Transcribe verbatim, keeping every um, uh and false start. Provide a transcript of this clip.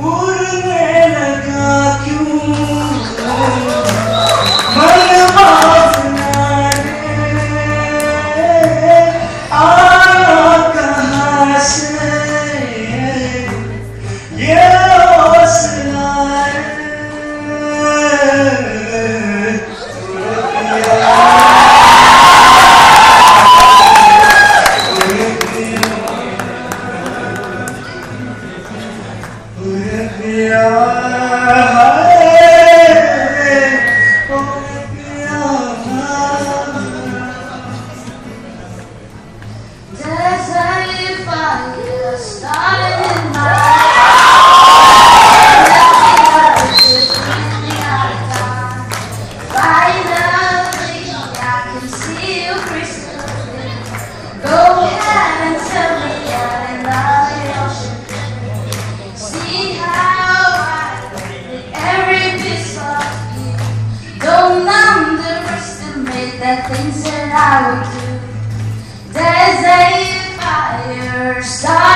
उड़ने लगा क्यों मन बाजना रे, आया कहाँ से ये हौसला रे। There's a fire starting in my heart. Finally, I can see you crystal clear. Go ahead and tell me out in the ocean. See how I every piece of you. Don't underestimate the things that I would do. There's a fire starting.